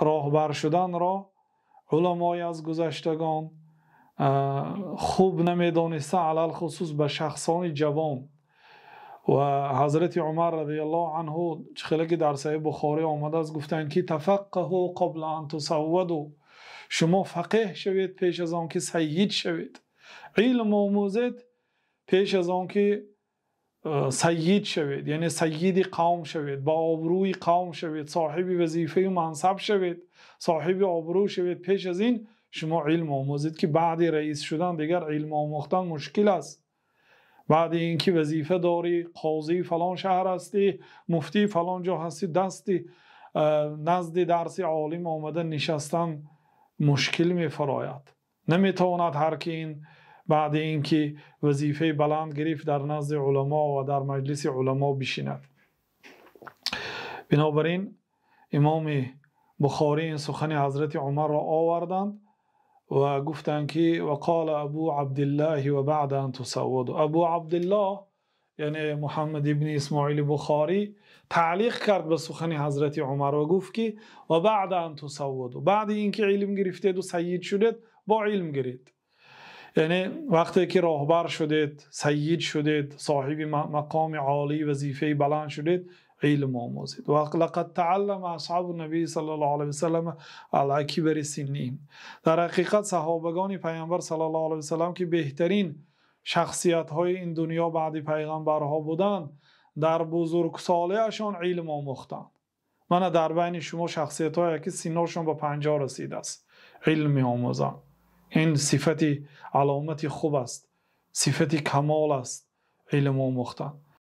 Роҳбар шуданро уламои аз гузаштагон хуб намедониста, алалхусус ба шахсони ҷавон. Ва ҳазрати Умар разияллоҳу анҳу, чихела ки дар Саҳеҳи Бухорӣ омадааст, гуфтанд ки тафаққаҳу қабла ан тусавваду, шумо фақеҳ шавед пеш аз он ки саййид шавед, илм омӯзед пеш аз он ки саййид шавед, яъне саййиди қавм шавед, ба обрӯи қавм шавед, соҳиби вазифа ва мансаб шавед, соҳиби обрӯ шавед. Пеш аз ин шумо илм омӯзед, ки баъд раис шудан дигар илм омӯхтан мушкил аст. Баъд инки вазифа дорӣ, қозии фалон шаҳр ҳастӣ, муфтии фалон ҷо ҳастӣ, дасти назди дарси олим омада нишастан мушкил мефарояд. Наметавонад ҳар ки ин баъд инки вазифаи баланд гирифт дар назди уламо ва дар маҷлиси уламо бишинад. Бинобар ин Имом Бухорӣ ин сухани ҳазрати Умарро оварданд ва гуфтанд ки вақола Абу Абдуллоҳ ва баъда ан тусавваду. Абу Абдуллоҳ яъне Муҳаммад ибни Исмоили Бухорӣ таълиқ кард ба сухани ҳазрати Умар ва гуфт ки ва баъда ан тусавваду, баъд инки илм гирифтед ва саййид шудед бо илм гиред. Яъне вақте ки роҳбар шудед, саййид шудед, соҳиби мақоми олӣ, вазифаи баланд шудед, илм омӯзед. Ва лақад тааллама асҳобун-набий саллаллоҳу алайҳи васаллам ало кибари синниҳим. Дар ҳақиқат саҳобагони Паёмбар саллаллоҳу алайҳи васаллам ки беҳтарин шахсиятҳои ин дунё баъд паёмбарҳо буданд, дар бузургсолиашон илм омӯхтанд. Ман дар байни шумо шахсиятҳое ки синнашон ба 50 расидааст илм меомӯзанд. Ин сифати аломати хуб аст, сифати камол аст илм омӯхтан.